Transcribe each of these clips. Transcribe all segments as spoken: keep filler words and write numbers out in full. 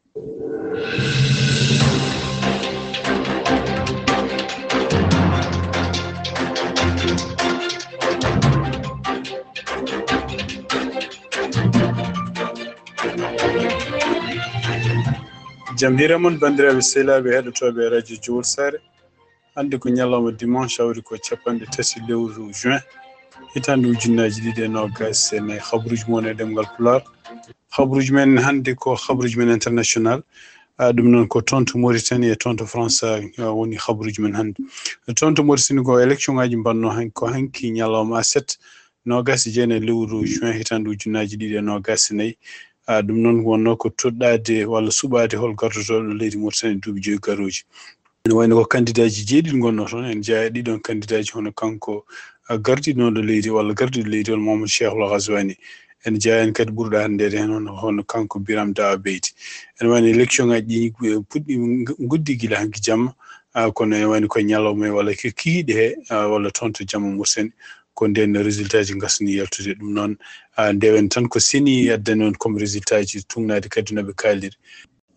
Jam hiira mon, banndiraaɓe sehilaaɓe heɗotooɓe radio Jowol Saare. Hannde ko ñalawma dimanche, hawri ko capanɗe tati lewru juin, hitaande ujunnaaji ɗiɗi e noogaas e nayi. Habruuji mon e ɗemngal Pulaar. Habruuji men hannde ko habruuji men international. Ah, ɗum noon ko toon to Mauritanie e toon to France, ah, woni habruuji men hannde. Toon to Mauritanie ko élection ngaaji mbaɗnoo han-, ko hanki ñalawma aset, noogaas e jeenayi lewru juin hitaande ujunnaaji ɗiɗi e noogaas e nayi. Ah, ɗum noon wonnoo ko toɗɗaade walla suɓaade hol gardotooɗo leydi Mauritanie duuɓi joyi garooji. Ene wayno ko kandidaaji jeeɗiɗi ngonnoo toon. En jeyaa ɗiɗon kandidaaji hono kanko, ah, gardiɗo leydi walla gardiiɗo leydi, hono Mamadou Cheikh Ould Ghazouani. En jeyaa en kadi ɓurɗo anndeede heen hono, hono kanko Birame Da Abeid. Ene wayno élection ngaaji ɗi, eh, puɗɗi ng-, nguddii gila hanki jamma, ah, kono ene wayno ko ñalawma walla ki-, kikiiɗe he, ah, walla toon to jamma Mauritanie. Ko ndeen no résultat ji ngasnii yaltude. Ɗum noon, ah, ndewen tan ko CENI addani on comme résultat ji, tuugnaade kadi no ɓe kaaliri.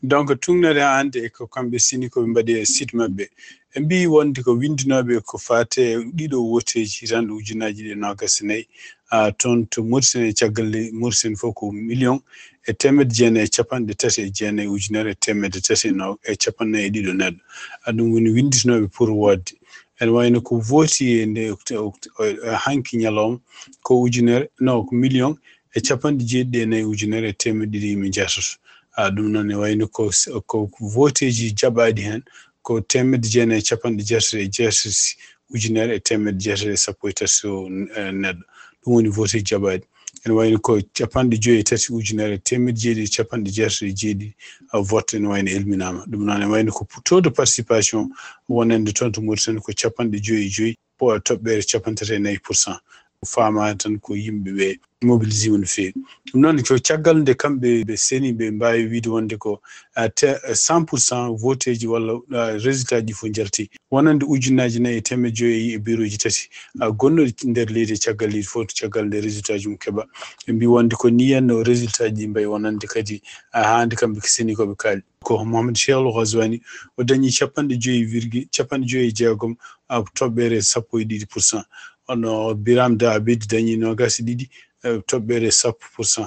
Donc, tuugnaade haa hannde e ko kamɓe CENI ko ɓe mbaɗi e site maɓɓe. Ɓe mbiyi wonde ko winndinooɓe ko faati e ɗiɗo wooteeji tan ujunnaaji ɗiɗi e noogaas e nayi, ah, toon to Mauritanie, caggal le-, Mauritanie fof ko million e teemedde jeenayi e capanɗe tati e jeenayi ujunere e teemedde tati e no-, e capanɗe nayi e ɗiɗo neɗɗo. Ah, ɗum woni winnditinooɓe pour wootde. Ene wayno ko vooti e nde, o, o, o, hanki ñalawma ko ujunere, non, ko million e capanɗe jeeɗiɗi e nayi ujunere e teemedde ɗiɗi yimɓe njaatoto. Ah, ɗum noon ene wayno ko s-, ko voteeji jaɓaaɗi heen ko teemedde jeenayi e capanɗe jeetati e jeetati ujunere e teemedde jeetati e sappo e tati o, eh, neɗɗo. Ɗum woni voteeji jaɓaaɗi. Ene wayno ko capanɗe joyi e tati ujunere e teemedde jeeɗiɗi e capanɗe jeetati e jeeɗiɗi, ah, vote ene wayno elminaama. Ɗum noon ene wayno ko taux de participation wonande toon to Mauritanie ko capanɗe joyi e joyi po-, toɓɓere capanɗe tati e nayi pour cent. Faama tan ko yimɓe ɓe mobilisima no feewi. Ɗum noon ko caggal nde kamɓe ɓe CENI ɓe mbaawi wiide wonde ko, ah, te-, cent pour cent voteeji walla, ah, résultat ji fof njalti. Wonande ujunnaaji nayi e teemedde joyi e bureau ji tati, ah, gonnooɗi nder leydi e caggal leydi fof, caggal nde résultat ji mum keɓa. Ɓe mbii wonde ko nii henno résultat ji ɗi mbayi wonande kadi, ah, haa hannde kamɓe ko CENI ko ɓe kaali. Ko Mohamed Cheikh Ould Ghazouani, o dañi capanɗe joyi virgule, capanɗe joyi e jeegom, ah, toɓɓere sappo e ɗiɗi pour cent. Hono Birame Da Abeid dañi noogaas e ɗiɗi, eh, toɓɓere sappo pour cent.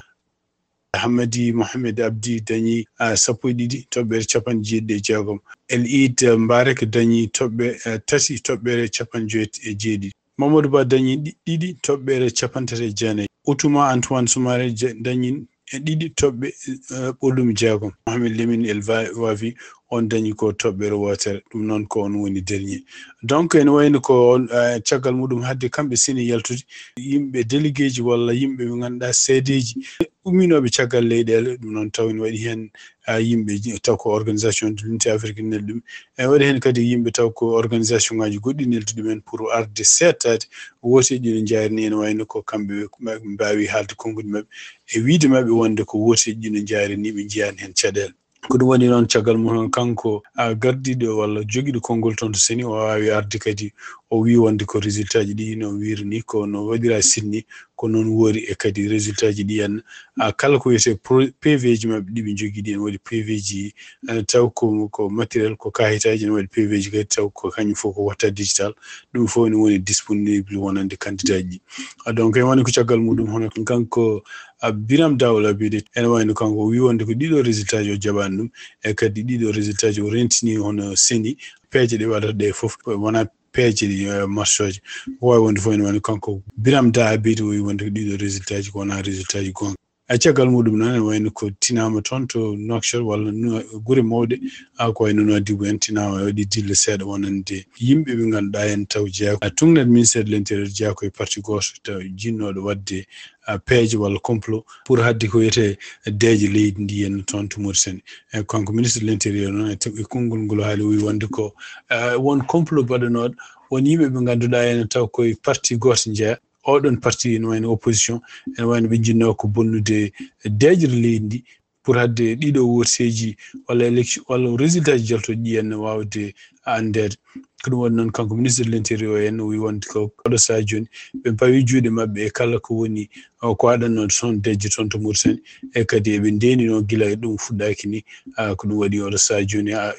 Hammadi Mohamed Abdi dañi, ah, sappo e ɗiɗi toɓɓere capanɗe jeeɗiɗi e jeegom. El Iid Mbarek dañi toɓɓe, eh, tati toɓɓere capanɗe joyi e jeeɗiɗi. Mamadou Ba dañi ɗi-, ɗiɗi toɓɓere capanɗe tati e jeenayi. Otuma Antoine Soumaré ja-, dañi e ɗiɗi toɓɓe, eh, ɓollum jeegom. Mohamed Lamine El Va-, Wavi, on dañi ko toɓɓere wootere. Ɗum noon ko on woni dernier. Donc, ene wayno ko on, eh, caggal muɗum hadde kamɓe CENI yaltude, yimɓe délégué ji walla yimɓe ɓe ngannduɗaa seedeeji umminooɓe caggal leyɗeele, ɗum noon taw ene waɗi heen, ah, yimɓe ji-, taw ko Organisation de l'Unité Africaine nelɗi ɗum. E waɗi heen kadi yimɓe taw ko organisation ngaaji goɗɗi neldi ɗumen pour arde seettaade wooteeji ɗi no njaari ni, ene wayno ko kamɓe ɓe mbaawi haalde konnguɗi maɓɓe e wiyde maɓɓe wonde ko wooteeji ɗi no njaari ni, ɓe njiyaani heen caɗeele. Ko ɗum waɗi noon caggal mum noon kanko, ah, gardiiɗo walla jogiiɗo konngol toon to CENI, o waawi arde kadi o wiyi wonde ko résultat ji ɗi no wiiri ni, ko no waɗira sinni, ko noon woori e kadi résultat ji ɗi en, ah, kala ko wiyetee pro-, P V ji maɓɓe ɗi ɓe njogii ɗi en waɗi P V ji, eh, taw ko, ko matériel, ko kaahitaaji ene waɗi P V ji kadi taw ko kañum fof ko watta digital, ɗum fof ene woni disponible wonande candidat ji. Ah, donc, en woni ko caggal muɗum hono kanko, ah, Biram Daouda Bide, ene wayno kanko o wi wonde ko ɗiɗo résultat ji o jaɓaani ɗum, e kadi ɗiɗo résultat ji o rentini hono CENI, peeje ɗe waɗata ɗe fof wona peeje ɗi, eh, marche oje. Ko wawi wonde fof ene wayno kanko Biram Daouda Bide o wi wonde ko ɗiɗo résultat ji ko wona résultat ji gonga. E caggal muɗum noon, ene wayno ko tinama toon to Nouakchott walla no, gure mawɗe, a, ko wayno Nouadhibou en, tinama e waɗi dille seeɗa wonande yimɓe ɓe ngannduɗaa en taw jeyaa, a, tuŋnat ministère de l'intérieur jeyaa ko e parti gooto taw jinnooɗo waɗde, a, peeje walla complot pour haɗde ko wiyetee deeƴe leydi ndi henna toon to Mauritanie. E kanko ministre de l'intérieur noon e, e konngol ngol haali o wi wonde ko, a, won complot baɗanooɗo won yimɓe ɓe ngannduɗaa en taw koye parti gooto jeyaa. Oɗon parti ene wayno opposition, ene wayno ɓe jinnoo ko bonnude deeƴre leydi ndi pour haɗde ɗiɗo wooteeji walla élection walla résultat ji jaltooɗi ɗi ene waawde anndeede. Ko ɗum waɗi noon, kanko ministre de l'intérieur o en, o wi wonde ko oɗo sahaa jooni ɓe pawi juuɗe maɓɓe e kala ko woni, o, ko aɗannoo toon deeƴe toon to Mauritanie. E kadi eɓe ndeeninoo gila e ɗum fuɗɗaaki ni, a, ko ɗum waɗi oɗo sahaa jooni, a,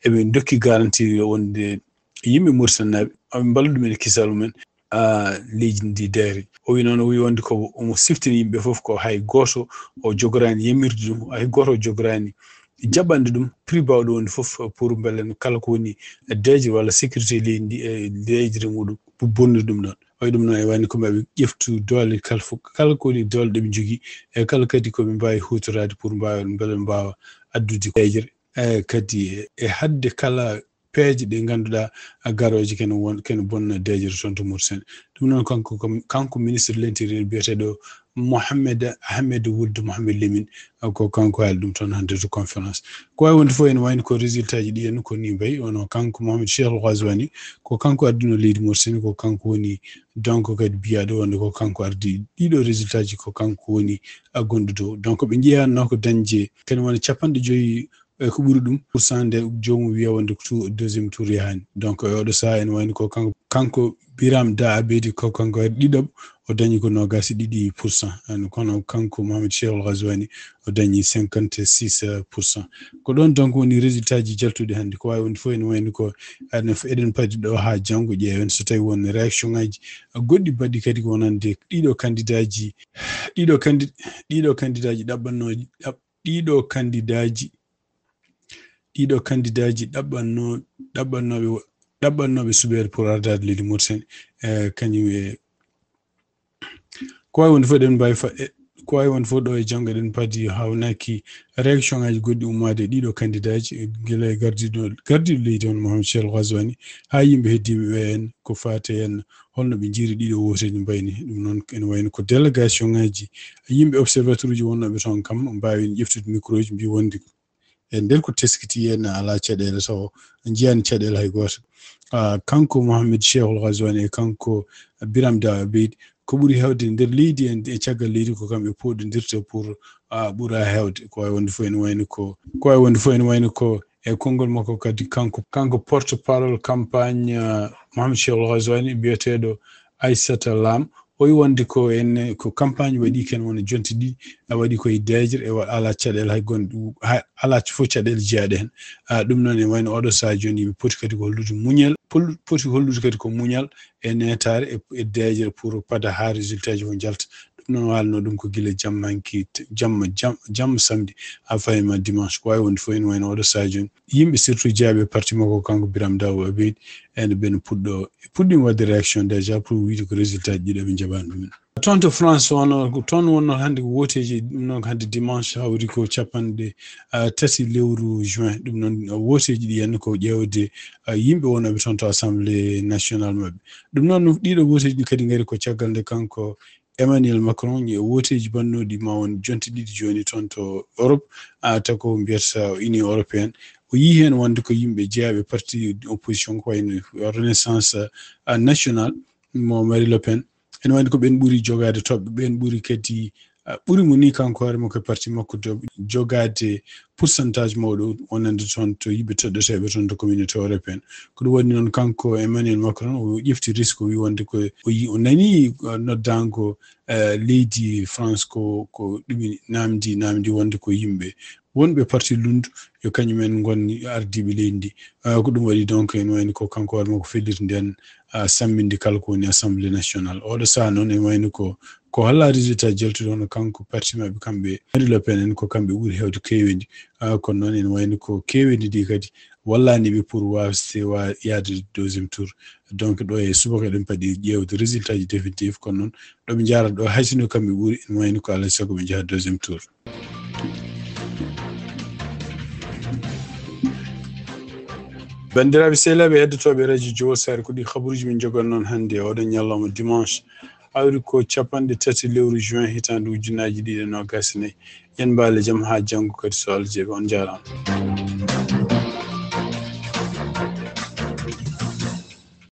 eɓe ndokki garantie wonde yimɓe Mauritanie naaɓe, aɓe mballa ɗumen e kisal mumen, a, leydi ndi deere. O wi noon, o wi wonde ko omo siftini yimɓe fof ko hay gooto o jogoraani yamirde ɗum, hay gooto o jogoraani jaɓande ɗum prix baawɗo wonde fof pour mbele kala ko woni deeƴre walla sécurité leydi ndi e deeƴre muɗum, bonnude ɗum ɗoon. Wayi ɗum noon, e wayno ko maɓe ƴeftu doole kala fof, kala ko woni doole ɗe ɓe njogii, e kala kadi ko ɓe mbaawi huutoraade pour mbaawa, mbele mbaawa addude deeƴre. E kadi e, e haɗde kala peeje ɗe ngannduɗaa a garooje kene won, kene bonna deeƴre toon to Mauritanie. Ɗum noon kanko, kam-, kanko ministre de l'intérieur biyeteeɗo Mohamed Ahmed Wuld Mohamed Lamine, ko kanko haali ɗum toon hannde to conférence. Ko wawi wonde fof ene wayno ko résultat ji ɗi en ko ni mbayi, ono kanko Mohamed Cheikh Al Ghazouani, ko kanko adduno leydi Mauritanie, ko kanko woni donc kadi biyaɗo wonde ko kanko ardi ɗiɗo résultat ji, ko kanko woni a gonɗo dow. Donc ɓe jeyanno ko dañde kene wona capanɗe joyyi e ko ɓuri ɗum pour cent nde joomum wiya wonde ko tour, deuxième tour yahani. Donc e oɗo saha ene wayno ko kanko, kanko Biram Da Abedi ko kanko waɗi ɗiɗaɓo, o dañi ko nogas e ɗiɗi pour cent. An kono kanko Mohamed Cheikh Al Ghazouani o dañi cinquante six pour cent. Ko ɗon donc woni résultat ji jaltuɗi hannde. Ko wawi wonde fof ene wayno ko aɗa f-, eɗen padi ɗo ha janngo ƴeewen so tawi won réaction ngaji goɗɗi baɗɗi kadi ko wonande ɗiɗo candidat ji, ɗiɗo candi-, ɗiɗo candidat ji ɗaɓɓanno, ɗaɓ-, ɗiɗo candidat ji, ɗiɗo candidat ji ɗaɓɓanno, ɗaɓɓannoɓe, ɗaɓɓannoɓe suɓeede pour ardaade leydi Mauritanie, eh, kañum e, ko wawi wonde fof eɗen mbawi fa-, e, ko wawi wonde fof ɗo e janngo eɗen padi hawnaki réaction ngaji goɗɗi ummaade e ɗiɗo candidat ji, gila e gardiɗo, gardiɗo leydi on Mohamed Cheikh Al Ghazouani, ha yimɓe heddiɓe ɓe en ko fate en holno ɓe jiiri ɗiɗo woteji mbayni. Ɗum noon ene wayno ko délégation ngaji yimɓe observateur uji wonnoɓe toon kam mbawi ƴeftude micro ji mbi wonde e nder ko teskiti en ala caɗele taw jiyani caɗele hay gooto. Ah, kanko Mohamed Cheikhul Ghazouani e kanko Biram Da Abedi, ko ɓuri hewde nder leydi en e caggal leydi ko kamɓe pooɗodirta pour, ah, ɓura hewde. Ko wawi wonde fof ene wayno ko, ko wawi wonde fof ene wayno ko e konngol makko kadi kanko, kanko porte parole campagne, ah, Mohamed Cheikhul Ghazouani biyeteeɗo Aissata Lam, o wi wonde ko en, ko campagne waɗi ken wona jonte ɗiɗi, a waɗi koye deeƴre, e wa-, ala caɗeele hay gonɗe, ha-, ala fof caɗeele jeyaɗe hen. Ah, ɗum noon ene wayno oɗo saha jooni, yimɓe poti kadi ko hollude muñal, pol-, poti hollude kadi ko muñal e netaare e, e deeƴre pour pada ha résultat ji fof njalta. Ɗum noon waalno ɗum ko gila jamma hanki, jamma, jam-, jamma samedi, ha fayma dimanche. Ko wawi wonde fof ene wayno oɗo saha jooni. Yimɓe surtout jeyaɓe e parti makko kanko Biram Da Abedi, ene ɓen puɗɗo, puɗɗima wadde réaction déjà pour wiide ko résultat ji ɗiɗo ɓe njaɓani ɗumen. Toon to France wano, ko toon wonno hannde ko woteji, ɗum noon ko hannde dimanche hawri ko capanɗe, ah, tati lewru juin. Ɗum noon woteji ɗi henna ko ƴeewde, ah, yimɓe wonɓe toon to assemblée nationale maɓɓe. Ɗum noon ɗiɗo woteji ɗi kadi ngari ko caggal nde kanko Emmanuel Macron e woteji bannoɗi ma won jonte ɗiɗi jooni toon to Europe, ah, taw ko mbiyata Union Européenne. O yii heen wonde ko yimɓe jeyaɓe parti opposition ko wayno Renaissance, ah, Nationale mo Marie Le Pen. Ene wayno ko ɓen ɓuri jogaade toɓɓe, ɓen ɓuri kadi, ah, ɓuri mo ni kanko hoore makko e parti makko do-, jogaade pourcentage mawɗo wonande toon to yimɓe toɗɗeteeɓe toon to communauté européenne. Ko ɗum waɗi noon kanko Emmanuel Macron o ƴefti risque o wi wonde ko o yi-, o nani, ah, noddaango, eh, leydi France ko, ko ɗum namdi, namdi wonde ko yimɓe wonɓe parti lundu yo kañum en ngon ardiiɓe leydi ndi. Ah, ko ɗum waɗi donc ene wayno ko kanko hoore makko felliti nden, ah, samminde kala ko woni Assemblée nationale. Oɗo saha noon ene wayno ko, ko holla résultat jaltuɗo hono kanko parti maɓɓe kamɓe Marie Le Pen en ko kamɓe ɓuri hewde kewendi. Ah, kono noon ene wayno ko kewendi ndi kadi wallani ɓe pour wawde wa-, yaade deuxième tour. Donc ɗo e subaka eɗen paadi ƴeewde résultat ji définitif kono noon ɗo ɓe njaarata ɗo hay sinno kamɓe ɓuri ene wayno ko alaa e sago ɓe njaha deuxième tour. Banndiraaɓe sehilaaɓe heɗotooɓe radio Jowol Saare, ko ɗi habaruuji min njogan noon hannde e oɗo ñalawma dimanche, hawri ko capanɗe tati lewru juin hitaande ujunnaaji ɗiɗi e noogaas e nayi. Yen mbaale jam haa janngo kadi so Allah jaɓi. On njaaraama.